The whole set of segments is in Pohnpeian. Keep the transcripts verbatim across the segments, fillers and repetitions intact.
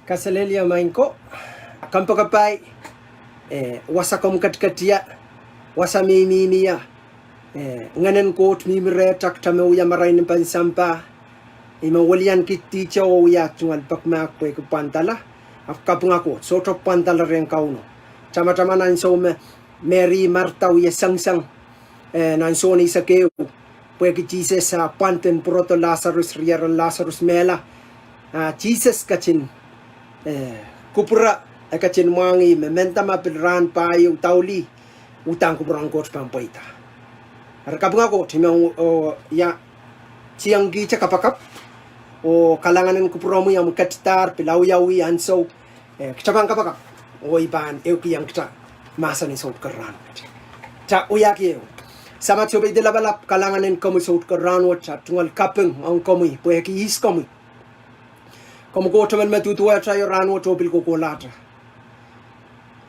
Kaselehlie maing ko, kompoakepahi, eh, wasa komw ketiket ie, wasa me I mihmi ie, eh, Ngehnen Koht mihmi rehtail, kitail me wia marain en pahn sampah, I men welian kihdi te oh wia tungoal pekmahk pwehki pwandala, ahpw kapinga Koht, sohte pwandala rehn Kauno. Tamataman ansou me Meri Marda wie sengiseng, eh, nan Sohn eisek ehu, pwehki Sises, ah, pwand en pwurodo Lasarus, rieren Lasarus mehla. Ah, Sises ketin, eh, kupwure, e ketin mwahngih me mendahte ma pil rahn pahieu daulih, udahn kupwuren Koht pahn pweida. Eri kapinga Koht, I men, oh, ia, tiengkihte kapakap, oh kalahngan en kupwuromwi omw ketidahr pil awiawih ansou, eh, kitail pahn kapakap, oh I pahn ehukihong kitail mahsen en Soutik en rahnwet. Kitail wiahki ehu. Samat Sohpeidi Lapalap, kalahngan en komwi Soutik en rahnwet, ah tungoal kaping ong komwi pwehki ihs komwi. Komwi Koht emen me duduwehte aio rahnwet oh pil kohkohlahte.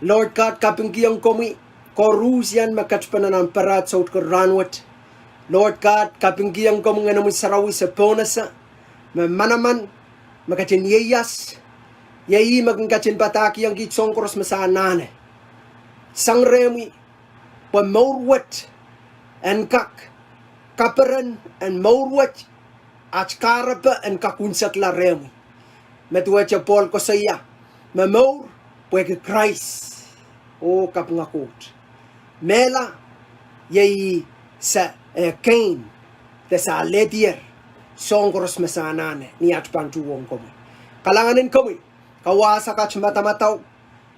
Lord God, kapingkihong komwi koaruhsian me ketpene nan pahrad Soutik en rahnwet. Lord God, kapingkihong komwi Ngenomwi Sarawi se pohnese, me manaman, me ketin ieias, iei ih me kin ketin padahkihong kiht soahng koaros me se anahne sang rehmwi, pwe mour wet en kak, kaperen en mour wet, at kahrepe en kak unsekla rehmwi. Me duwehte Pohl koasoia me mour pwehki Krais. Oh kapinga Koht. Mehla, iei ih se, eh, gain, de se alehdier soahng koaros me se anahne ni at pahn tuhwong komwi. Kalahngan en komwi, kawahsang at madamadau,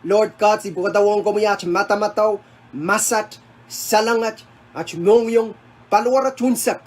Lord God, I pwukadawohng komwi at madamadau, masak, salengat, at mohngiong, paliwaret unsek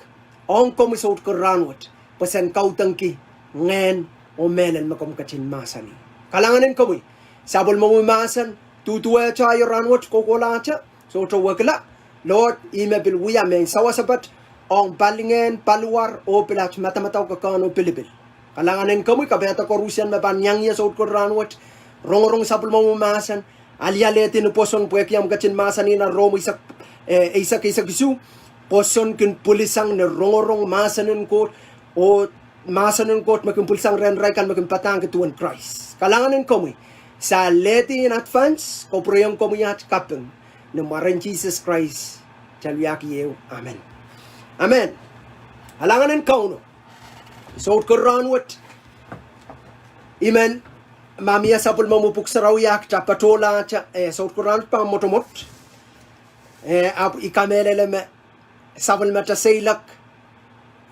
ong komwi Soutik en rahnwet, pwe sen kaudokki ngehn oh mehlel me komw ketin mahsanih. Kalahngan en komwi, sapwellimomwi mahsen, duduwehte aio rahnwet kohkohlahte, sohte wekila, Lord, ih me pil wia mehn sawasepat ong palingehn, paliwar, oh pil at madamadau, kekehn oh pilipil. Kalahngan en komwi, kapehda koaruhsian me pahn iang ie Soutik en rahnwet, rongorong sapwellimomwi mahsen, alialehdi ni pwoson pwehki omw ketin mahsanih nan Rom eisek, eh, eisek, eisek isuh, pwoson kin pwilisang ni rongorong mahsen en Koht, oh mahsen en Koht me kin pwilisang rehn irail kan me kin padahngki duwen Krais. Kalahngan en komwi, se alehdi in advance, kapwurehiong komwi at kaping, ni mwaren Sises Krais, kitail wiahki ehu, amen. Amen. Kalahngan en Kauno. Soutik en rahnwet, I men, ma mie sapwellimomwi Pwuhk Sarawi, kitail patohlahte, eh, Soutik en rahnwet pahn mwotomwot, eh, ahpw I kamehlele me sapwellimatail seiloak,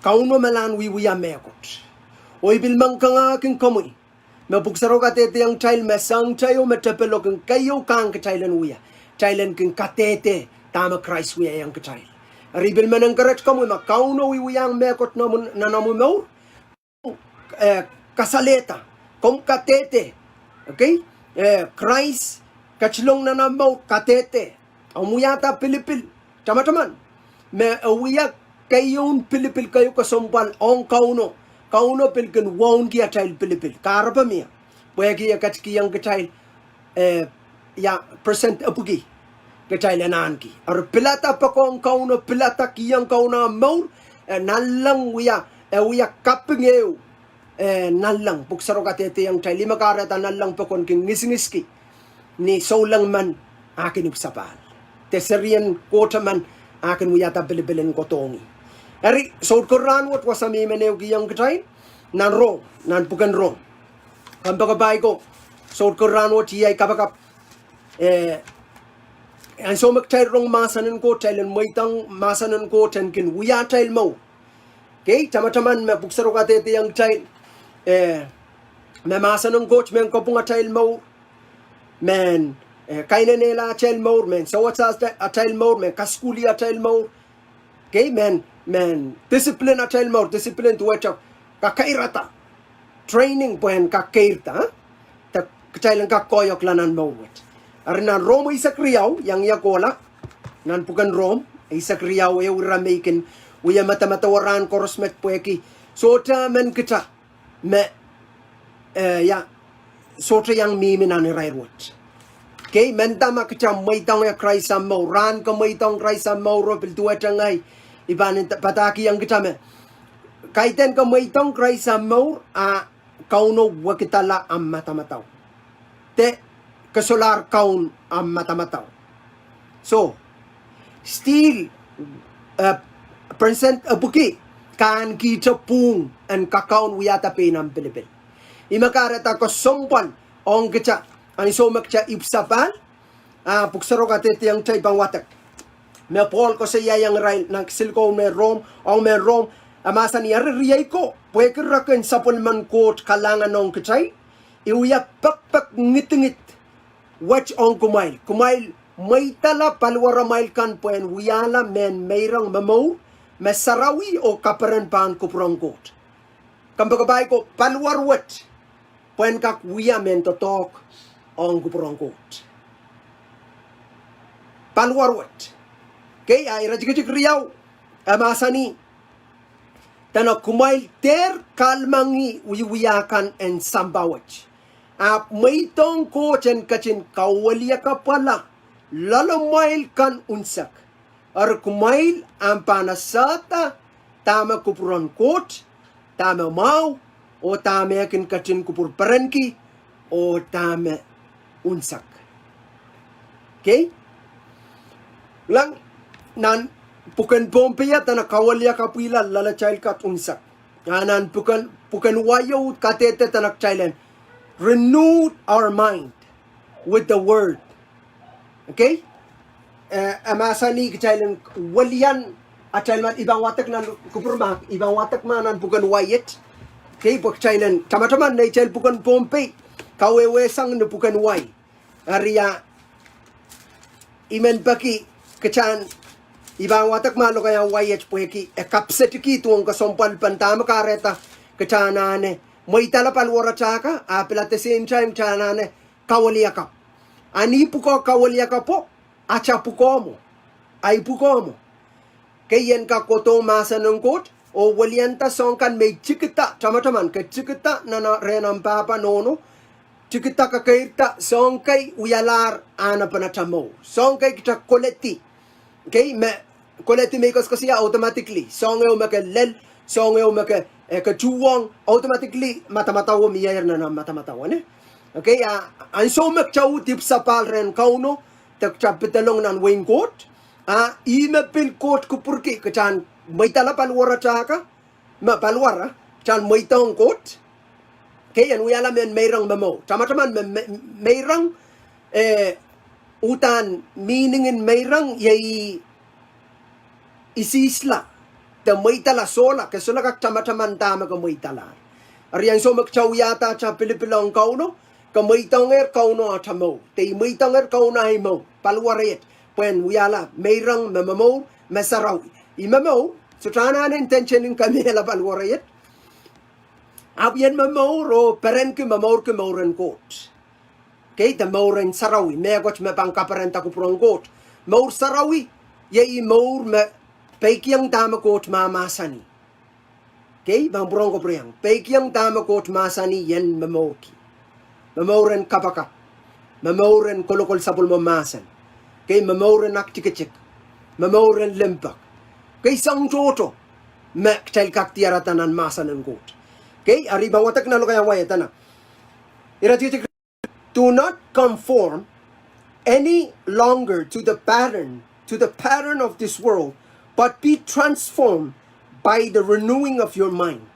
Kauno me lahn wiewia mehkot. Oh I pil men kangahki komwi me Pwuhk Sarawi kadehdehiong kitail me soahng kitail oh me tepil oh kin keieu kahng kitail en wia, kitail en kin kadehde dahme Krais wiahiong kitail. Eri I pil men encourage komwi me Kauno wiewiahng mehkot nan omw mour, eh, kasalehda, komw kadehde, okay? Eh, Krais ketilong nan omw mour, kadehde. Omw wiahda pilipil, tamataman me e wia keieun pilipil keieu kesempwal ong Kauno. Kauno pil kin wauneki atail pilipil. Kahrepe mie, pwehki e ketikihong kitail, eh, ia, percent epwiki kitail en ahneki. Eri pilada poakohng Kauno, pilada kihong Kauno omw mour, eh, nanleng wia, e wia kaping ehu, eh, nanleng. Pwuhk Sarawi kadehdehiong kitail me kahrehda nanleng pokon kin ngisingiski ni souleng men a kin ipwsapahl, de serien Koht men a kin wiahda pilipil en kohdohng ih. Eri Soutik en rahnwet wasa me I men ehukihong kitail nan Rom, nan pwuken Rom. Kompoakepahi ko, Soutik en rahnwet iei kapakap, eh, ansou me kitail rong mahsen en Koht, kitail en mweidohng mahsen en Koht en kin wia atail mour. Okay, tamataman me Pwuhk Sarawi kadehdehiong kitail, eh, me mahsen en Koht mehn kapwung atail mour, mehn, eh, kainenehla atail mour, mehn sewese atail mour, mehn kasukuhlih atail mour. Okay, mehn, mehn discipline atail mour, discipline duwehte kakeirada, training pwehn kakeirda, de kitail en kak koahiekla nan mour wet. Eri nan Rom eisek riau, iang ie kohla, nan pwuken Rom eisek riau, ehu ire me I kin wia medemedewe rahn koaros met pwehki sohte emen kitail me, eh, ia, sohte iang mihmi nan irair wet. Okay, mendahte ma kitail mweidohng Krais omw mour, rahn ke mweidohng Krais omw mour, oh pil duwehte ngehi, I pahn padahkihong kitail me kaidehn ke mweidohng Krais omw mour, a Kauno wekidala ahmw madamadau. De ke solahr kaun ahmw madamadau. So, still, eh, President Abuki, ke ahnikihte pwung en kakaun wiahda pein ahmw pilipil. Ih me kahrehda kesempwal ong kita, ansou me kita ipwsapahl, ah, pwuhk sarawio kadehdehiong kita I pahn wadek me Pohl koasoiaiong irail nan kisinlikou mehn Rom, ong mehn Rom, e mahsanih, eri riei ko, pwehki reken sapwellimen Koht kalahngan ong kitail, I wia pekpek ngidingid wet ong kumwail. Kumwail mweidala paliwaramwail kan pwehn wiahla mehn meirong momour me sarawi oh kaperen pahn kupwuren Koht. Kompoakepahi ko, paliwar wet pwehn kak wia mehn doadoahk ong kupwuren Koht. Paliwar wet. Kei, a iretikitik riau, e mahsanih, dene kumwail dehr kahlemengih wiewia kan en sampah wet, ahpw mweidohng Koht en ketin kaweliakapwala loalamwail kan unsek. Eri kumwail ahmw pahn esehda dahme kupwuren Koht, dahme mwahu, oh dahme e kin ketin kupwur perenki, oh dahme unsek. Kei? Kilang, nan pwuken Pohnpei e dene kaweliakapwihla loalatail kan unsek. A nan pwuken, pwuken wai o kadehde dene kitail en renew our mind with the word. Kei? Eh, e mahsanih kitail en welian atail mind. I pahn wadek nan kupwur mahk, I pahn wadek ma nan pwuken wai et. Kei, pwe kitail en tamataman neitail pwuken Pohnpei kawehwehsang ni pwuken wai. Eri a, I men peki kita en, I pahn wadek ma lokaiahn wai et pwehki e kapsetki duwen kesempwalpen dahme kahrehda kita anahne mweidala paliwaratail kan, a pil at the same time kita anahne kaweliakapw. A ni pwukoa kaweliakapwo, ata pwukoa mwo, ahi pwukoa mwo. Kei, I en kak kohdo mahsen en Koht oh welianda soahng kan me I tikida, tamataman ke tikida nan rehn omw pahpa nohno, tikida kekeirda soahng kei wialahr ahnepen atail mour. Soahng kei kita koledi. Kei, me koledi me I koasoakoasoia automatically. Soahng ehu me ke lel, soahng ehu me ke, eh, ke tuhwong, automatically madamadau o mieier nan omw madamadau, ne? Kei, a ansou me kita uhd ipwsapahl rehn Kauno, de kita pidelong nan wehin Koht, a ih me pil Koht kupwurki kita en mweidala paliwaratail kan, me paliwara, kita en mweidohng Koht. Kei, en wiahla mehn meirong momour. Tamataman me, me, meirong, eh, uhdahn meaning en meirong iei isihsla, de mweidala, sohla, ke solahr kak tamataman dahme ke mweidalahr. Eri ansou me kita wiahda atail pilipil ong Kauno, ke mweidohngehr Kauno atail mour, de I mweidohngehr Kauno ahi mour, paliwar et, pwehn wiahla meirong me momour, me sarawi. I momour, sohte anahne intention en kemehla paliwar et. Ahpw I en momour oh perenki momourki mour en Koht. Kei, de mour en sarawi, mehkot me pahn kaperenda kupwuren Koht. Mour sarawi iei mour me peikiong dahme Koht mahmahsanih. Kei, pahn pwurehng kapwuriamwei, peikiong dahme Koht mahsanih en momourki. Momour en kapakap. Momour en kolokol sapwellimomwi mahsen. Kei, momour en aktikitik. Momour en limpoak. Kei, soahng tohto me kitail kak diarada nan mahsen en Koht. Kei, eri I pahn wadek nan lokaiahn wai e dene, iretikitik, do not conform any longer to the pattern, to the pattern of this world, but be transformed by the renewing of your mind.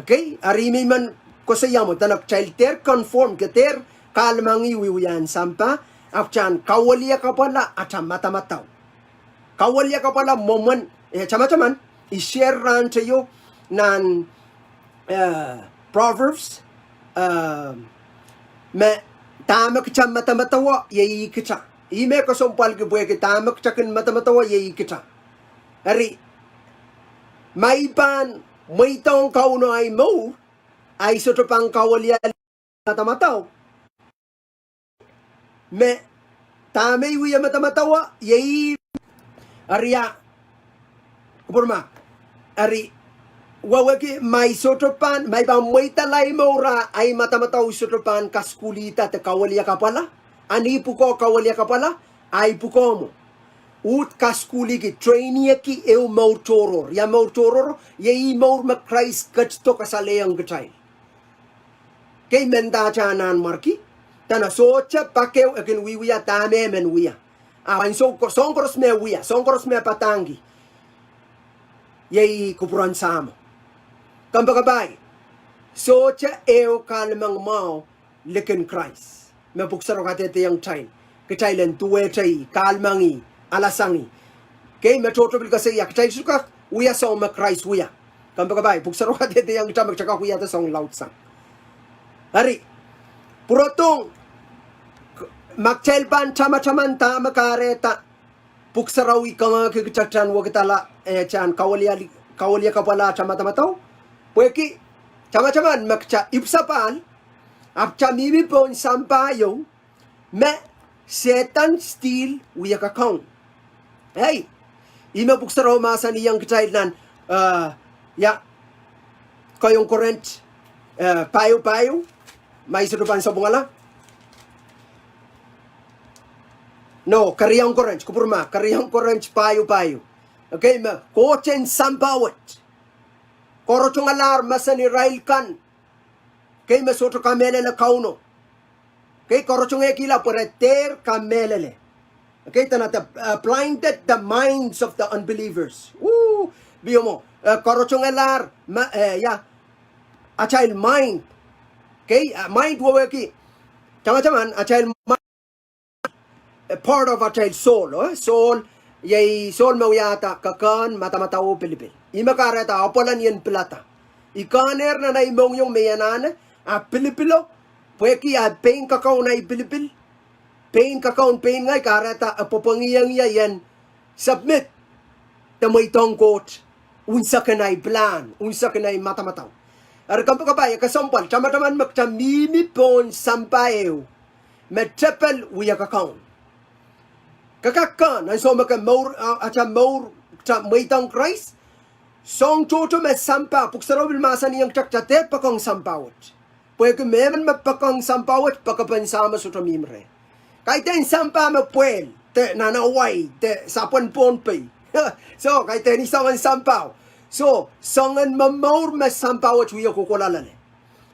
Kei, eri I men, men koasoia mwo dene kitail dehr conform, ke dehr kahlemengih wiewia en sampah, ahpw kita en kaweliakapwala atail madamadau. Kaweliakapwala mwomwen, eh, tamataman, I share rahnteio nan, eh, Proverbs, eh, me dahme kita madamadaua iei kita. Ih me kesempwalki pwehki dahme kita kin madamadaua iei kita. Eri, ma I pahn mweidohng Kauno ahi mour, ahi sohte pahn kawelia madamadau. Me dahme I wie madamadaua iei, eri a, kupwurma, eri wehwehki ma I sohte pahn, ma I pahn mweidala ahi mour a ahi madamadau sohte pahn kasukuhlihda de kaweliakapwala, a ni pwukoa kaweliakapwala, ahi pwukoa mwo. Uhd kasukuhlihki, trainieki ehu mour tohrohr. Ia mour tohrohr? Iei mour me Krais ketido kasalehiong kitail. Kei, mendahte anahn mwarki. Dene sohte pak ehu e kin wiewia dahme e men wia. A ansou ko-, soahng koaros me wia, soahng koaros me padahngki, iei kupwuren Sahmo. Kompoakepahi, sohte ehu kahlemeng mwahu likin Krais me Pwuhk Sarawio kadehdehiong kitail, kitail en duwehte ih, kahlemengih, alasangih. Kei, me tohto pil koasoia kitail sohte kak wia soahng me Krais wia. Kompoakepahi, Pwuhk Sarawio kadehdehiong kitail me kitail kak wiahda soahng laudsang. Eri, pwurodohng, ma kitail pahn tamataman dahme kahrehda Pwuhk Sarawi kangahki kitail en wekidala, eh, kitail en kawiliali-, kawiliakapwala atail madamadau. Pwehki tamataman me kitail ipwsapahl, ahpw kitail mihmi pohn sampah ieu me Sehdan still wia kakaun. Ei, ih me Pwuhk Sarawi mahsanihong kitail nan, eh, ia, Keieun Korint, eh, pahieu pahieu, ma I sohte pahn sapwungala. No, Kerieun Korint, kupwurma, Kerieun Korint pahieu pahieu. Okay, me Koht en sampah wet kahrotongalahr mahsen irail kan, kei, me sohte kamehlele Kauno. Kei, kahrotongehkihla pwe re dehr kamehlele. Okay, dene, uh, blinded the minds of the unbelievers. Woo, pwe mwo, eh, kahrotongalahr ma-, eh, ia, atail mind. Kei, eh, mind wehwehki, tamataman atail mind, a part of atail soul, oh, soul, iei soul me wiahda kekehn, madamadau oh pilipil. Ih me kahrehda apwal en pilada. I kehnehr nan ei mohngiong me I anahne, a pilipilo, pwehki a pein kakaun ei pilipil, pein kakaun pein ngehi, kahrehda e pwopwongiong ie en submit de mweidohng Koht unsek en ei pilahn, unsek en ei madamadau. Eri kompoakepahi, e kesempwal, tamataman me kitail mihmi pohn sampah ehu me tepel wia kakaun. Ke kak kehn, ansou me ke mour, ah, atail mour, kitail mweidohng Krais, soahng tohto me sampah, Pwuhk Sarawi pil mahsanihong kitail, kitail dehr poakohng sampah wet. Pwehki mehmen me poakohng sampah wet, poakepen Sahmo sohte mihmi reh. Kaidehn sampah me pwehl, de nan Hawaii, de sapwen Pohnpei. So, kaidehn soangen sampah. So, soangen momour me sampah wet wie kohkohla loale.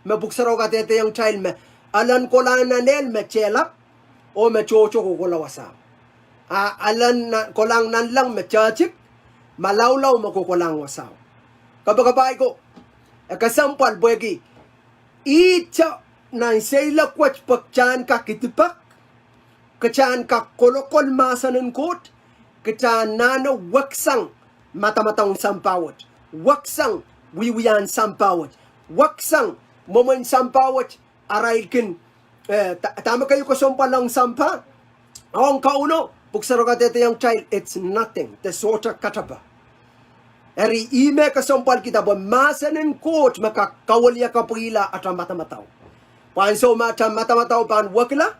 Me Pwuhk Sarawi kadehdehiong kitail me, elen kolahng nan ehl me tehlap, oh me tohto kohkohla wasao. A elen na-, kolahng nanleng me tehtik, malaulau me kohkolahng wasao. Kompoakepahi ko, e kesempwal pwehki ihte nan seiloak wet pwe kitail en kak idihpak, kitail en kak kolokol mahsen en Koht, kitail anahne weksang madamadaun sampah wet, weksang wiewiahn sampah wet, weksang mwomwen sampah wet, arail kin, eh, da-, dahme keieu kesempwal ong sampah, ong Kauno, Pwuhk Sarawi kadehdehiong kitail, it's nothing, de sohte katepe. Eri ih me kesempwalkihda pwe mahsen en Koht me kak kawiliakapwihla atail madamadau. Pwe ansou me atail madamadau pahn wekila,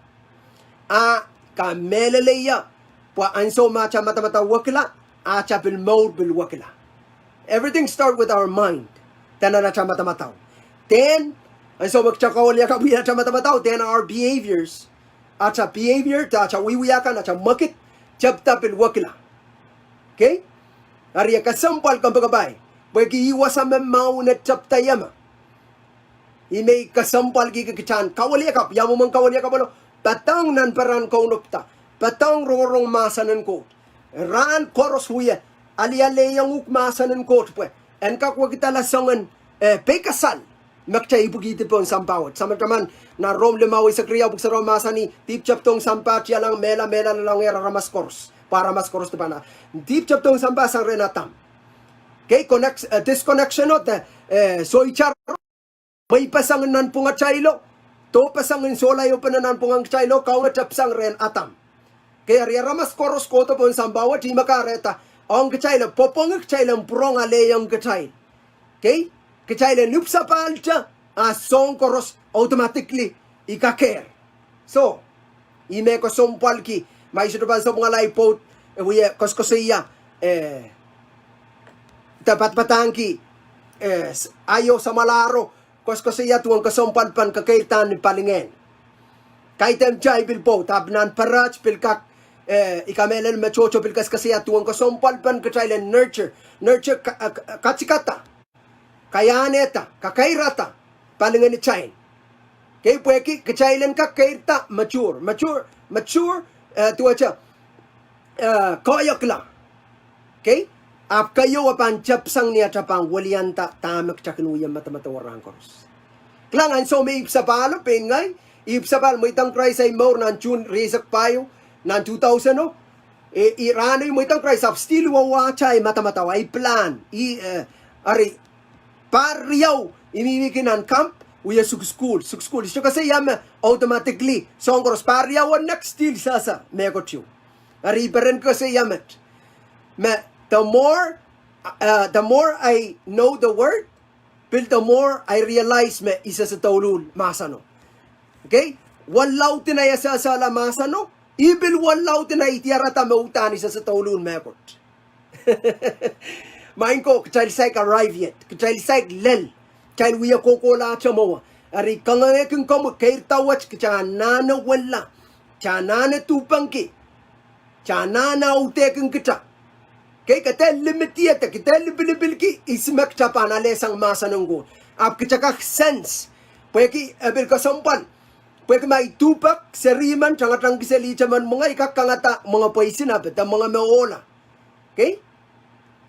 a kamehlele ie, pwe ansou me atail madamadau wekila, atail pil mour pil wekila. Everything start with our mind. Dene atail madamadau. Then, ansou me kitail kawiliakapwihla atail madamadau, then our behaviors, atail behavior, de atail wiewia kan, atail mwekid, tepda pil wekila. Okay? Eri e kesempwal kompoakepahi, pwehki ih wasa me mwahu ne tepda ie me. Ih me I kesempwalkihki kitail en kawiliakapw, ia mwomwen kawiliakapwalo, padahng nan peren kaunopda, padahng rongorong mahsen en Koht. Rahn koaros wie, alialehiong uhk mahsen en Koht pwe en kak wekidala soangen, eh, peikasal me kitail ipwikihdi pohn sampah wet. Tamataman, nan Rom limau eisek riau Pwuhk Sarawi mahsanih, dihp tepdohng sampah tialong mehla, mehla loalongehr aramas koaros. Pwe aramas koaros dipan. Dihp tepdohng sampah sang rehn Adam. Okay, connect, eh, disconnection o de, eh, soitar mweipeseng en nanpwungatailo, dohpeseng en sohla iopene nanpwungen kitailo, Kauno tepsang rehn Adam. Okay, eri aramas koaros kohdo pohn sampah wet, ih me kahrehda ong kitail e pwopwongih kitail en pwurehng alehiong kitail. Okay, kitail en ipwsapahlte, a soahng koaros automatically I kakehr. So, ih me kesempwalki, ma I sohte pahn sapwungala I pwoud, e wie koasokoasoia, eh, de padapadahngki, eh, s-, aio samwalahro, koasokoasoia duwen kesempwalpen kekeirda ni palingehn. Kaidehn kitail pil pwoud, ahpw nan pere pil kak, eh, I kamehlele me tohto pil koasokoasoia duwen kesempwalpen kitail en nurture, nurture ka-, eh, ka-, katikada, kaiahnehda, kakeirada palingehn kitail. Kei, pwehki kitail en kak keirda mature, mature, mature, eh, duwehte, eh, koahiekla. Kei, ahpw keieu e pahn tepsang ni atail pahn welianda dahme kitail kin wia madamadau rahn koaros. Kilang, ansou me ipwsapahl o, pein ngehi, ipwsapahl, mweidohng Krais ei mour nan June rieisek pahieu, nan two thousand o, e, e rahno I mweidohng Krais ahpw still wauwahte ei madamadau, ei plan, e, eh, eri, pahr riau I mihmihki nan camp, wia sukusukuhl, sukusukuhl, I sohte koasoia me automatically, soahng koaros pahr riau o nek still sehse mehkot ieu. Eri I peren koasoia met. Me the more, uh, the more I know the word, pil the more I realize me I sehse douluhl mahseno. Okay? Wiewiawi laud en ei sehsehla mahseno, I pil wiewiawi laud en ei diarada me uhdahn I sehse douluhl mehkot. Maing ko, kitail saik arrive yet. Kitail saik lel. Kitail wia kohkohlahte mwowe. Eri kangoange kin komwi, keirda wet kitail anahne wella. Kitail anahne duhpengki. Kitail anahne audehkin kitail. Kei, ke dehr limit ie de, ke dehr lipilipilki ihs me kitail pahn alehsang mahsen en Koht. Ahpw kitail kak sense. Pwehki e pil kesempwal. Pwehki ma I duhpek, seri men, tangatangki seli ihte men mwenge, I kak kangada mwenge pweisin ape, de mwenge me ohla. Kei?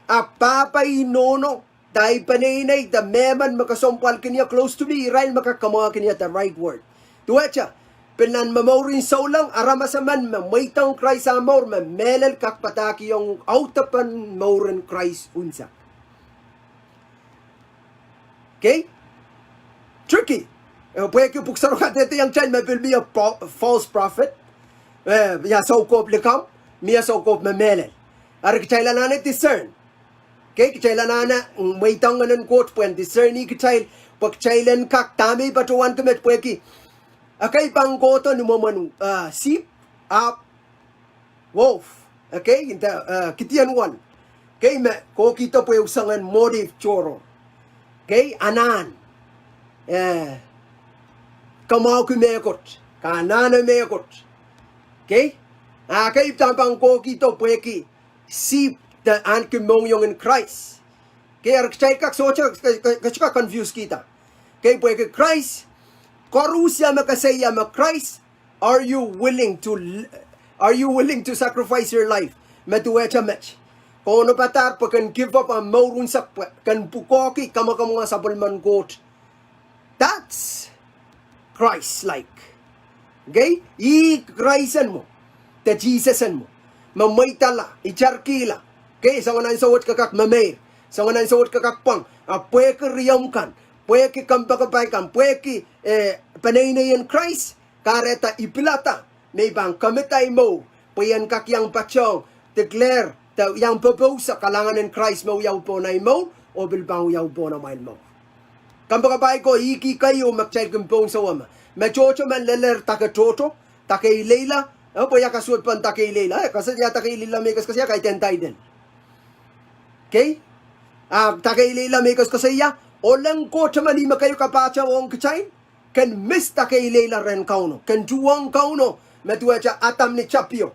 Ahpw pahpa, ih, nohno, de ei peneinei, de mehmen me kesempwalkin ie, close to me, irail me kak kamwahukin ie the right word. Duwehte, pil nan momour en souleng, aramas emen me mweidohng Krais ah mour me mehlel kak padahkihong audepen mour en Krais unsek. Kei? Tricky. Eh, pwehki pwuhk sarawio kadehdehiong kitail me pil mie po-, false prophet. Eh, ia soukohp likamw, mie soukohp me mehlel. Eri kitail anahne discern. Kei, kitail anahne, mm, mweidohng Ngehn en Koht pwehn discern-i kitail, pwe kitail en kak dahme I patohwanki met pwehki, ekei pahn kohdo ni mwomwen, ah, sihpw, ahpw wolf, okay, nda, eh, Gideon won. Kei, me kohkihdo pwe e usangehn motive tohrohr. Kei, anahn, eh, kamwahuki mehkot, ke anahne mehkot. Kei, ah, kei, dahme pahn kohkihdo pwehki sihpw de ahneki mohngiong en Krais. Kei, eri kitail kak sohte, ke, ke, ke sohte kak confuse kihda. Kei, pwehki Krais, koaros ia me koasoia me Krais, are you willing to l-, are you willing to sacrifice your life? Me duwehte met. Ke onopadahr pwe ken give up ahmw mour unsek pwe ken pwukoahki kamwakamwenge sapwellimen Koht. That's Christ-like. Okay? Ih Krais en mwo, de Sises en mwo, me mweidala, itarkihla. Okay? Soangen ansou wet ke kak memeir, soangen ansou wet ke kak pwang, ahpw pwehki riomw kan, pwehki kompoakepahi kan, pwehki, eh, peneinei en Krais, kahrehda I pilada me I pahn commit ei mour, pwe I en kak iang patohng, declare, de iang pwopwoud kalahngan en Krais me wiawi pohn ei mour, oh pil pahn wiawi pohn amwail mour. Kompoakepahi ko, ih keieu me kitail kin pwung sawama. Me tohto men lelehr dake tohto, dake ileila, eh, pwe ia kasuwed pohn dake ileila, eh, koasoia dake ileila me I koasokoasoia, kaidehn title. Okay? Ah, dake ileila me I koasokoasoia, oh leng Koht emen ih me keieu kapahtou ong kitail, ken miss dake ileila rehn Kauno, ken tuhwong Kauno, me duwehte Adam ni tapio.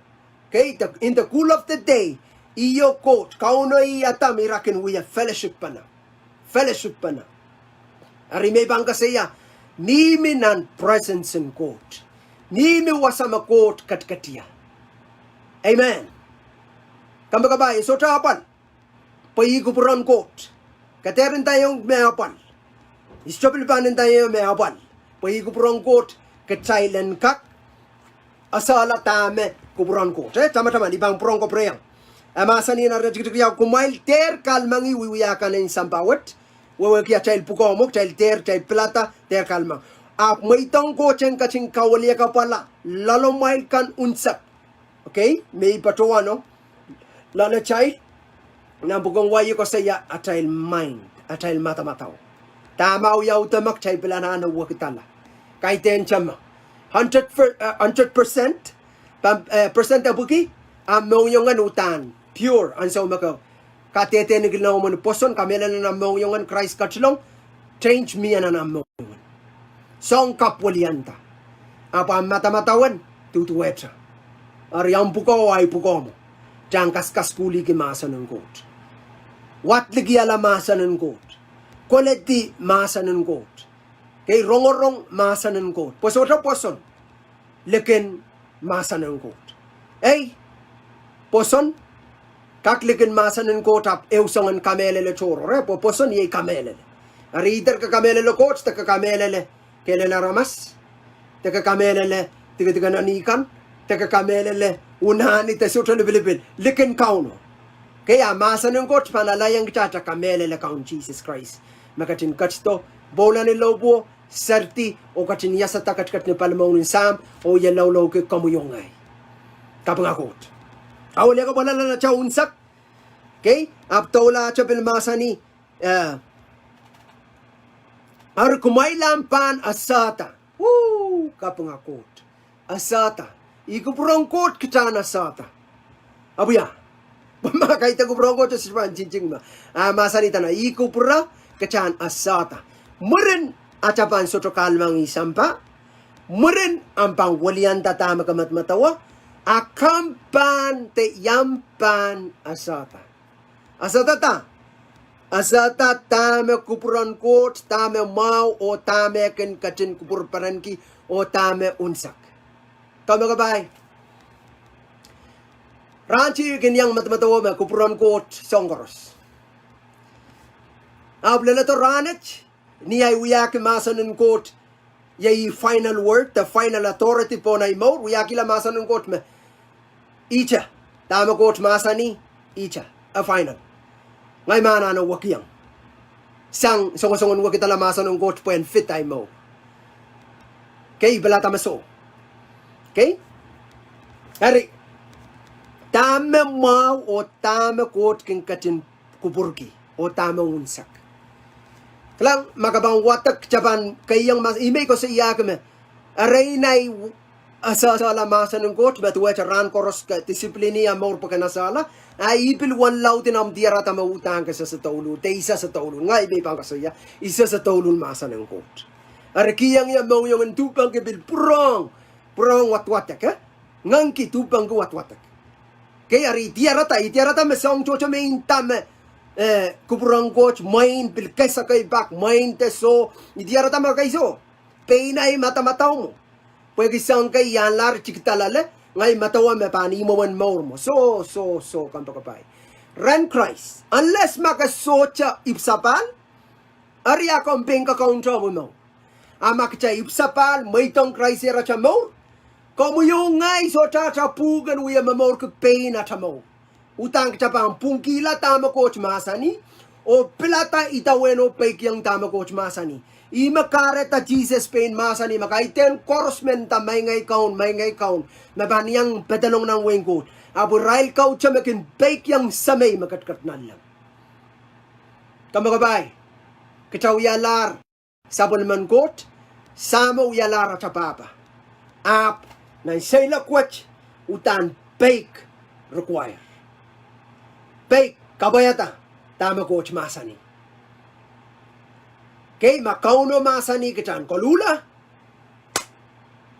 Okay, the, in the cool of the day, ih oh Koht, Kauno ih Adam, ira kin wia fellowship pana. Fellowship pana. Eri me I pahn koasoia, mihmi nan presence en Koht. Mihmi wasa me Koht ketiket ie. Amen. Kompoakepahi, e sohte apwal, pwe ih kupwuren Koht. Ke dehr ndaiong me apwal. I sohte pil pahn ndaiong me apwal, pwe ih kupwuren Koht, kitail en kak esehla dahme kupwuren Koht. Eh, tamataman, I pahn pwurehng koapworopwor iang. E mahsanih nan iretikitik riau, kumwail dehr kahlemengih wiewia kan en sampah wet, wehwehki atail pwukoa mwo, kitail dehr, kitail pilada, dehr kahlemeng. Ahpw mweidohng Koht en ketin kawiliakapwala loalamwail kan unsek. Okay, me I patohwano, loalatail, nan pwuken wai e koasoia atail mind, atail madamadau. Dahme wiawi de me kitail pil anahne wekidala. Kaidehn tema. Hundred per-, eh, hundred percent, pahn, eh, percent epwiki, ahmw mohngiong en uhdahn pure, ansou me ke kadehdehiong nan omwen pwoson, kamehlele nan ahmw mohngiong en Krais ketilong, change mie nan ahmw mohngiong en. Soang kapw welianda. Ahpw ahmw madamadau en duduwehte. Eri ahmw pwukoa oh ahi pwukoa mwo, kitail en kaskasukuhlihki mahsen en Koht. Wadlikihala mahsen en Koht. Koledi mahsen en Koht. Kei, rongorong mahsen en Koht. Pwe sohte pwoson likin mahsen en Koht. Ei, pwoson, kak likin mahsen en Koht ahpw ehu soangen kamehlele tohrohr, eh, pwe pwoson iei kamehlele. Eri either ke kamehlele Koht, de ke kamehlele kehl en aramas, de ke kamehlele dikedik en eni kan, de ke kamehlele unani de sohte lipilipil, likin Kauno. Kei, a mahsen en Koht pahn alehdi kita ata kamehlele Kaun Sises Krais me ketin ketido, pwoula ni lohpwuo, seridi, oh ketin iasada ketiket ni palimaun en Sahm, oh ie loulou ki komwi oh ngehi. Kapinga Koht. A wiliakapwalala ata unsek. Kei, ahpw doula ata pil mahsanih, eh, eri kumwail ahpw pahn esehda. Woo, kapinga Koht. Esehda. Ih kupwuren Koht kita en esehda. Ahpw ia. Pwe ma kaidehn kupwuren Koht e sohte pahn ntingting me. A mahsanih dene, ih kupwure kita en esehda. Mwurin ata pahn sohte kahlemengih sampah. Mwurin ahmw pahn wilianda dahme ke medemedewe. A komw pahn de iamw pahn esehda. Esehda da. Esehda dahme kupwuren Koht, dahme mwahu, oh dahme kin ketin kupwurperenki, oh dahme unsek. Komw kapai. Rahn te I kin iang medemedewe me kupwuren Koht soahng koaros. Ahpw leledo rahnwet, ni ahi wiahki mahsen en Koht, iei final word, the final authority pohn ahi mour, wiahkihla mahsen en Koht me ihte, dahme Koht mahsanih, ihte, a final. Ngehi me anahne wekiong. Sang songosong en wekidala mahsen en Koht pwehn fit ahi mour. Kei, I pilada me soh. Kei? Eri, dahme mwahu oh dahme Koht kin ketin kupwurki, oh dahme unsek. Kilang, ma ke pahn wadek, ke pahn keiong mahs-, I men koasoiahki me, erein ahi esehsehla mahsen en Koht, me duwehte rahn koaros ke discipline-i ahmw mour pwe ke en esehla, a I pil wen laud en ahmw diarada me uhdahn ke sehse douluhl, de I sehse douluhl, ngehi me I pahn koasoia, I sehse douluhl mahsen en Koht. Eri kihong ie mohngiong en duhpengki pil pwurehng, pwurehng wadwadek, eh? Ngehngki duhpengki wadwadek. Kei, eri I diarada, I diarada me soahng tohto me I nda me, eh, kupwuren Koht mwein pil kehse kei pak, mwein de soh, I diarada me kei soh. Pein ahi madamadau mwo. Pwehki soahng kei I ahnlahr tikida loale, ngehi medewe me pahn ihmw mwowen mour mwo. Soh, soh, soh, kompoakepahi. Rehn Krais, unless ma ke sohte ipwsapahl, eri a komw pein kakaunte omw mour. A ma kitail ipwsapahl, mweidohng Krais ata mour, komwi oh ngehi sohte ata pwuhken wie momourki pein ata mour. Uhdahn kitail pahn pwungkihla dahme Koht mahsanih, oh pilada idawehn oh peikiong dahme Koht mahsanih. Ih me kahrehda Sises pein mahsanih, ma kaidehn koaros men nda, Maing ei Kaun, Maing ei Kaun, me pahn iang pedolong nan wehin Koht, ahpw irail kaute me kin peikiong Semei me ketiket nanleng. Kompoakepahi, kitail wialahr sapwellimen Koht, Sahmo wialahr ata pahpa. Ahpw nan seiloak wet, uhdahn peik require. Peik, kapwaiada dahme Koht mahsanih. Kei, ma Kauno mahsanih kitail en koluhla,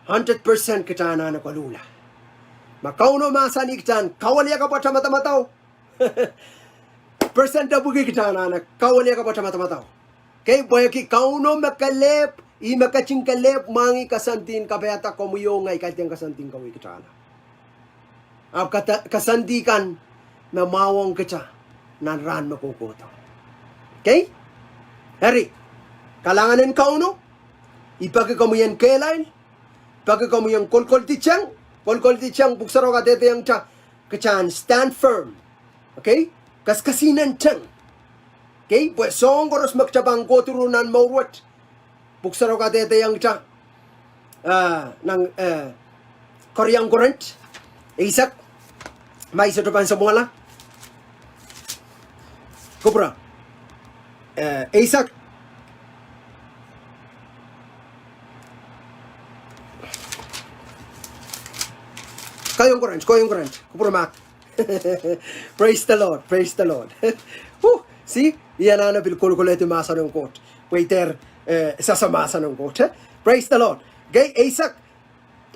hundred percent kitail anahne koluhla. Ma Kauno mahsanih kitail en kawiliakapwata madamadau, percent epwiki kitail anahne kawiliakapwata madamadau. Kei, pwehki Kauno me kelehpw, ih me ketin kelehpw mwahngih koasoandi en kapaiada komwi oh ngehi, kaidehn koasoandi en kaweid kitail anahne. Ahpw koasoandi kan me mwahuong kitail nan rahn me kohkohdo. Kei? Eri, kalahngan en Kauno, I peki komwi en kehlail, peki komwi en kolokoldi teng, kolokoldi teng, pwuhk sarawio kadehdehiong kitail, kitail en stand firm. Okay? Kaskasinen teng. Kei, pwe soahng koaros me kitail pahn kohdo nan mour wet, pwuhk sarawio kadehdehiong kitail, ah, nan, eh, Keriau Korint eisek, ma I sohte pahn samwala. Kupwure. Eh, eisek. Keriau Korint, Keriau Korint, kupwure mahk. Praise the Lord, praise the Lord. Huh, see, I anahne pil kolokolehdi mahsen en Koht. Pwe I dehr, eh, sasa mahsen en Koht, eh? Praise the Lord. Okay, eisek,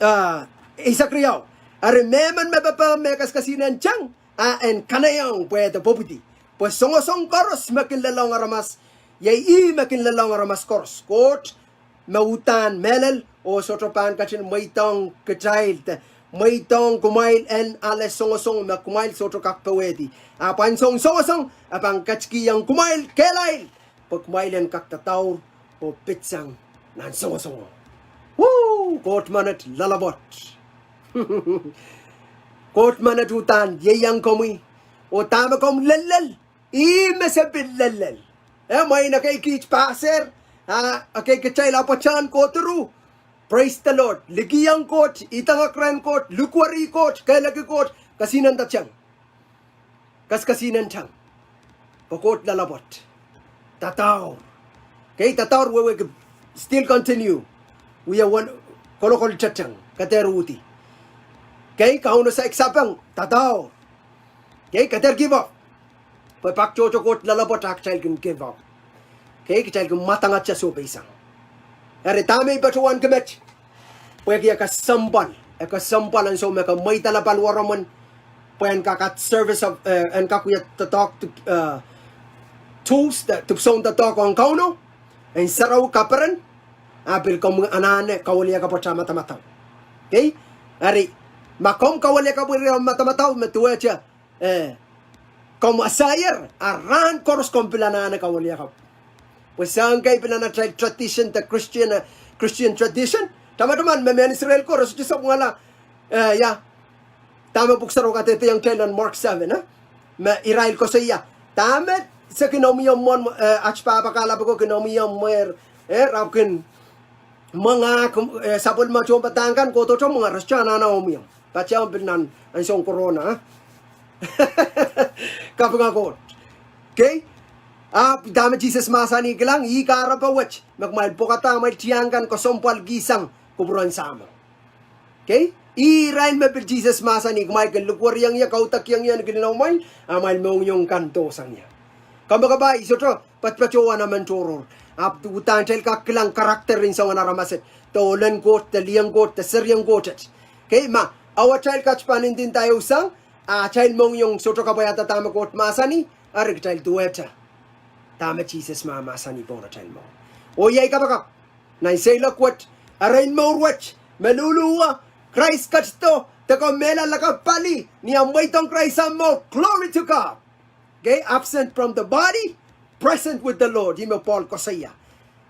ah, eisek riau. Eri mehmen me pepehm me kaskasinen teng, a en kanaiehng pwe de pwopwidi. Pwe songosong koaros me kin lelohng aramas, iei ih me kin lelohng aramas koaros. Koht me uhdahn mehlel, oh sohte pahn ketin mweidohng kitail de mweidohng kumwail en ale songosong me kumwail sohte kak powehdi. A pwehn soang songosong, e pahn ketikihong kumwail kehlail, pwe kumwail en kak dadaur oh pitsang nan songosongo. Woo, Koht menet loalopwoat. Koht menet uhdahn ieiang komwi, oh dahme komw lellel, ih me se pil lellel. E mwein ekei kiht paser, a ekei kitail apwtehn kohduruh. Praise the Lord. Likihong Koht, idengek rehn Koht, likwerih Koht, kehleki Koht, kesihnenda teng. Kes, kesihnen teng. Pwe Koht loalopwoat. Dadaur. Kei, dadaur wehwehki, still continue. Wia wen, kolokol teteng, ke dehr uhdi. Kei, Kauno saik sapeng, dadaur. Kei, ke dehr give up. Pwe pak tohto Koht loalopwoat ah kitail kin give up. Kei, kitail kin mwadangete sohpeisang. Eri dahme I patohwanki met, pwehki e kesempwal, e kesempwal ansou me ke mweidala paliwaromwen, pwe en kak at service of, eh, en kak wia doadoahk, eh, tools, de, dipwisoun doadoahk ong Kauno, en sarawi kaperen, a pil komw anahne kawiliakapwatail madamadau. Kei, eri, ma komw kawiliakapwatail madamadau me duwehte, eh, komw asahier, a rahn koaros komw pil anahne kawiliakapw. Pwe soang kei pil nan atail tradition, the Christian, eh, Christian tradition. Tamataman me mehn Israel koaros sohte sapwungala, eh, ia, dahme pwuhk sarawio kadehdehiong kitail nan Mark seven, eh? Me irail koasoia, dahme se kin omwiomw mwohn, eh, at pahpa kahlap ko kin omwiomw mwehr, eh, re ahpw kin mwenge, eh, sapwellime tohnpadahk kan kohdohte mwenge, re sohte anahne omwiomw. Patohwan pil nan ansoun corona, eh? Kapinga Koht. Kei? Ahpw dahme Sises mahsanih, kilang, ih kahrepe wet me kumwail pwokada amwail tiahk kan kesempwalkihsang kupwuren Sahmo. Kei? Ih irail me pil Sises mahsanih, kumwail kin likweriong ie, kaudokiong ie ni kilin amwail, amwail mohngiong kan dohsang ie. Kompoakepahi, sohte patpatohwan emen tohrohr. Ahpw uhdahn kitail kak kilang character en soangen aramas et, de ohlen Koht, de lihong Koht, de serihong Koht et. Kei, ma auatail kat pahn ndinda ehu sang, a atail mohngiong sohte kapwaiada dahme Koht mahsanih, eri kitail duwehte dahme Sises mahmahsanih pohn atail mour. Oh iei kapakap nan seiloak wet, erein mour wet, me luhluhwe, Krais ketido, de ke mehla lakapw pali, ni ahmw mweidohng Krais ahmw mour, glory to God. Kei, absent from the body, present with the Lord, ih me Pohl koasoia.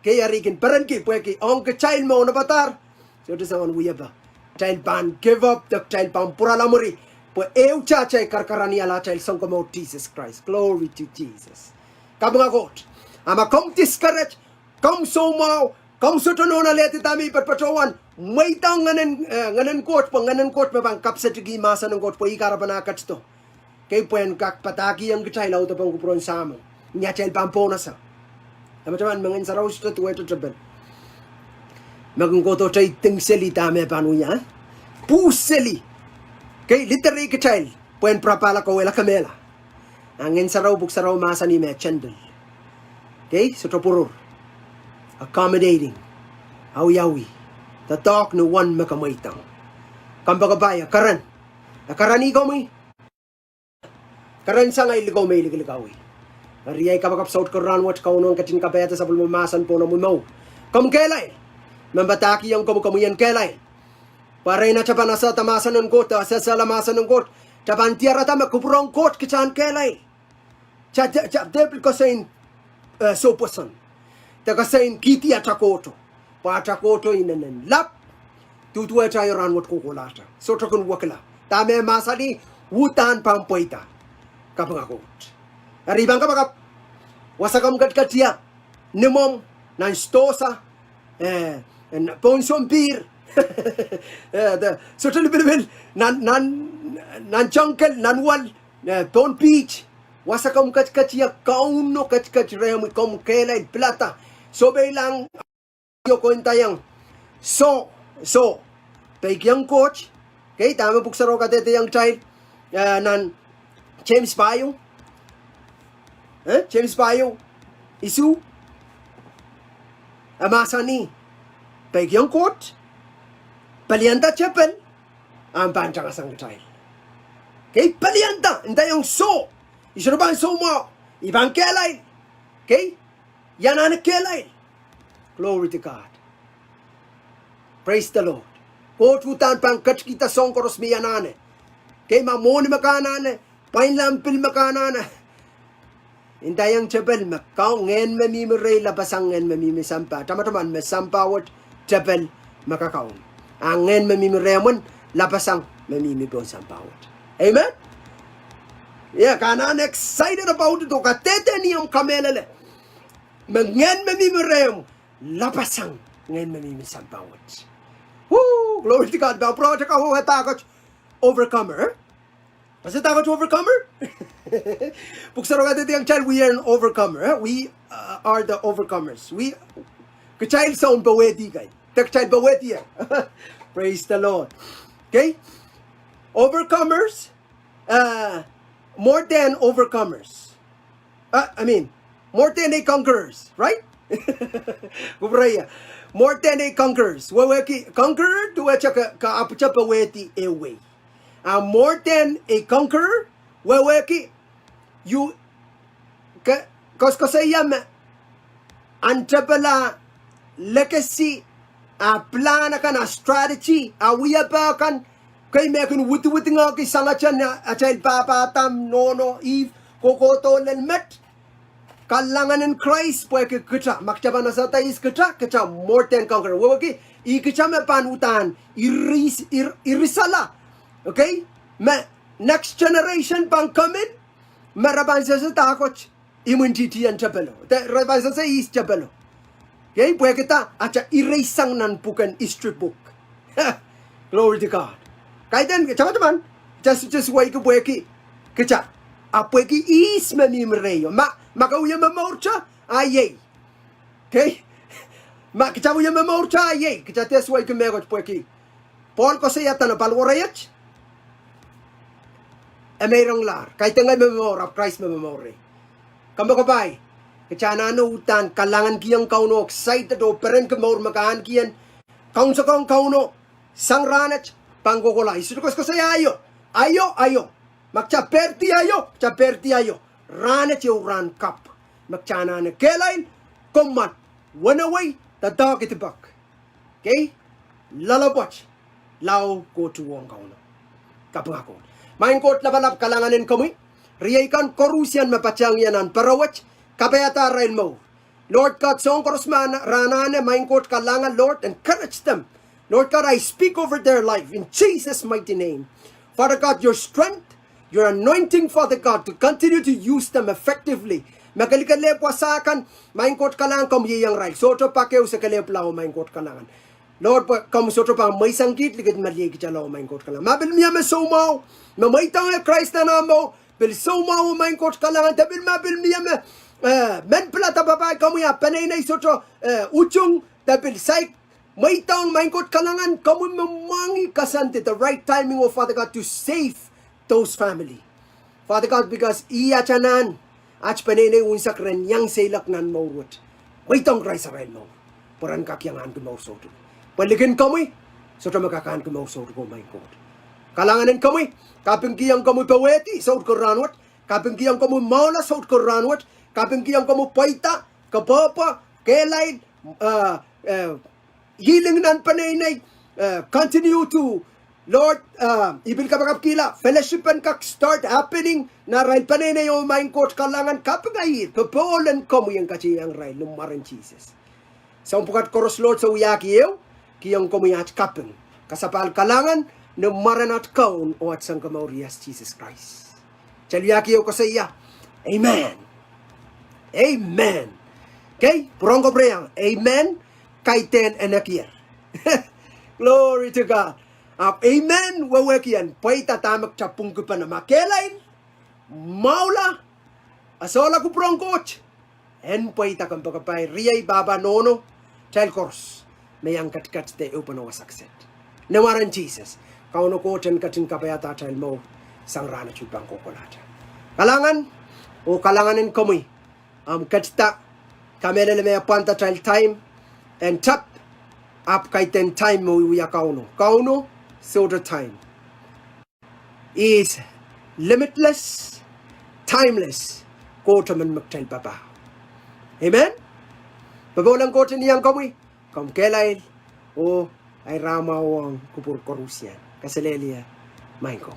Kei, eri I kin perenki pwehki ong kitail me onopadahr, sohte soangen wiepe kitail pahn give up, de kitail pahn pwurala mwuri, pwe ehute atail karakaraniala atail Sounkomour Sises Krais. Glory to Jesus. Kapinga Koht. A ma komw discourage, komw soumwahu, komw sohte nohn alehdi dahme I patpatohwan, mweidohng Ngehnen, eh, Ngehnen Koht, pwe Ngehnen Koht me pahn kapsetki mahsen en Koht, pwe ih kahrepen ah ketido. Kei, pwe en kak padahkihong kitail audepen kupwuren Sahmo ni atail pahn pohnese. Tamataman me Ngehn Sarawi sohte duwehte tepel, me kin kohdohte iding seli dahme pahn wia, eh? Pwuhs seli. Kei, liderih kitail pwe en pirapahla, kauwehla, kemehla. A Ngehn Sarawi, pwuhk sarawio mahsanih me gentle. Kei, sohte pwurur. Accommodating. Awiawi. Doadoahk ni uwen me ke mweidohng. Kompoakepahi, e keren. E karanih komwi. Keren sang ei likou me I likilikawih. Eri ei kapakap saut ko rahnwet, Kauno en ketin kapaiada sapwellime mahsen pohn omwi mour. Komw kehlail. Me padahkihong komwi, komwi en kehlail. Pwe erein atail pahn esehda mahsen en Koht, esehla mahsen en Koht, atail pahn diarada me kupwuren Koht kitail en kehlail. Atail, atail, atail pil koasoi, eh, soupwoson. De koasoi kihdi atail kohdo. Pwe atail kohdo inenen lap. Duduwehte aio rahnwet kohkohlahte. Sohte kin wekila. Dahme mahsanih, uhdahn pahn pweida. Kapinga Koht. Eri I pahn kapakap. Wasa komw ketiket ie. Ni mwomw, nan sidohsa, eh, pohn sounpihr, eh, de, sohte lipilipil, nan, nan, nan jungle, nan wel, eh, pohn beach. Wasa komw ketiket ie, Kauno ketiket rehmwi, komw kehlail, pilada. Sohpeilahng io, ko ndaiong soh, soh, peikiong Koht. Kei, dahme pwuhk sarawio kadehdehiong kitail, eh, nan James pahieu. Eh, James pahieu, isuh. E mahsanih, peikiong Koht, pelianda tepel, ahpw pahn tangasang kitail. Kei, pelianda, ndaiong soh, I sohte pahn soumwahu, I pahn kehlail. Kei, I anahne kehlail. Glory to God. Praise the Lord. Koht uhdahn pahn ketikihda soahng koaros me I anahne. Kei, ma mwohni me ke anahne, pwain lamp pil me ke anahne, ndaiong tepel me kaun ngehn me mihmi rehi lapasang ngehn me mihmi sampah. Tamataman me sampah wet tepel me kakaun. A ngehn me mihmi rehmw lapasang me mihmi pohn sampah wet. Amen. Yeah, ke anahne excited about it, oh kadehde ni omw kamehlele me ngehn me mihmi rehmw lapasang ngehn me mihmi sampah wet. Woo, glory to God. Pwe pwurehng kitail kawehwe dahkot overcomer. Ese dahkot overcomer? Pwuhk Sarawi kadehdehiong kitail we are an overcomer, eh? We, uh, are the overcomers. We, kitail soun powehdi kei. De kitail powehdi, eh? Praise the Lord. Okay? Overcomers, uh, more than overcomers. Uh, I mean, more than a conquerors, right? Kupwurehiong. More than a conquerors. Wehwehki conqueror, duwehte ke, ke ahpwete powehdi ehu wei. A more than a conqueror, wehwehki, you, ke, koasoakoasoia me, ahn tepel ah legacy, ah plan akan, ah strategy, ah wiepe akan, kei me kin widiwidingehki sangete atail pahpa Adam, nohno Ihp, kohkohdo lel met. Kalahngan en Krais pwehki kita, ma kita pahn asada ihs kita, kita more than conqueror. Wehwehki, ih kita me pahn uhdahn iris-, ir-, irisala. Okay? Me next generation pahn come in, me re pahn sehse dahkot imwintihtien tepelo. De re pahn sehse ihs tepelo. Okay? Pwehki dah? Atail ireisang nan pwuken history book. Glory to God. Kaidehn, tamataman, just, just wehwehki pwehki kita. A pwehki ihs me mihmi rehi o. Ma, ma ke wie momourte, a iei. Okay? Ma kita wie momourte, a iei. Kita dehr wehwehki mehkot pwehki Pohl koasoia dene paliwar iet, e meironglahr. Kaidehn ngehi me momour, ahpw Krais me momour rehi. Kompoakepahi, kita anahne uhdahn kalahngankihong Kauno, excited oh perenki mour me ke ahneki en kaunsekong Kauno sang rahnwet, pahn kohkohla. I sohte koasoakoasoia aio, aio, aio. Ma kita pehrdi aio, kita pehrdi aio. Rahnwet ehu rahn kapw me kita anahne kehlail, komw mwahn, wenewei, doadoahk, idipek. Okay? Loalopwoat, lao kohtuhwohng Kauno. Kapinga Koht. Maing Koht lapalap, kalahngan en komwi. Riei kan koarusie me patehng ie nan pere wet, kapaiada arail mour. Lord God, soahng koaros me re anahne, Maing Koht kalahngan, Lord, encourage them. Lord God, I speak over their life in Jesus' mighty name. Father God, your strength, your anointing, Father God, to continue to use them effectively. Me kilikilik wasa kan, Maing Koht kalahngan, komw ieiang irail. Sohte pak ehu se kelehpw lao, Maing Koht kalahngan. Lord, pwe komw sohte pahn mweisang kiht likit me liei kita lao, Maing Koht kalahngan. Ma pil mie me soumwahu, me mweidohng Krais nan ah mour, pil soumwahu, Maing Koht kalahngan, de pil ma pil mie me, eh, men pilada papah komwi a peneinei sohte, eh, utung, de pil saik mweidohng, Maing Koht kalahngan, komwi me mwahngih koasoandi, the right timing, oh Father God, to save those family. Father God, because ih atail anahn, aht peneinei unsek ren iang seiloak nan mour wet. Mweidohng Krais arail mour, pwe ren kak iang ahneki mour soutuk. Pwe likin komwi, sohte me kak ahneki mour soutuk, oh Maing Koht. Kalahngan en komwi, kapingkihong komwi powehdi soutuko rahnwet, kapingkihong komwi mwahula soutuko rahnwet, kapingkihong komwi pweida, kapwehpwe, kehlail, eh, eh, healing nan peneinei, eh, continue to, Lord, eh, I pil kapakapkihla, fellowship en kak start happening nan arail peneinei, oh Maing Koht kalahngan, kapinga ih, popohl en komwi en kateiang irail ni mwaren Sises. Soahng pwukat koaros, Lord, se wiahki ehu, kihong komwi aht kaping, kasapahl, kalahngan, ni mwaren aht Kaun oh aht Sounkomour Sises Krais. Kitail wiahki ehu koasoia, amen. Amen. Okay, pwurehng kapwurehiong amen, kaidehn enekier. Glory to God. Ahpw amen wehwehki en pweida dahme kita pwungkipene, ma kehlail, mwahula, a sohla kupwur en Koht, en pweida. Kompoakepahi, riei pahpa nohno, kitail koaros me iang ketiket de ehupene wasa kiset, ni mwaren Sises. Kauno Koht en ketin kapaiada atail mour sang rahnwet oh pahn kohkohlahte. Kalahngan, oh kalahngan en komwi, ahmw ketida, kamehlele me e pwand atail time en tep, ahpw kaidehn time me wiewia Kauno. Kauno sohte time. Is limitless, timeless. Koht emen me kitail papah. Amen. Popohl en Koht en iang komwi, komw kehlail, oh Ei rahn mwahu ong kupwur koarusie. Kaselehlie, maing ko.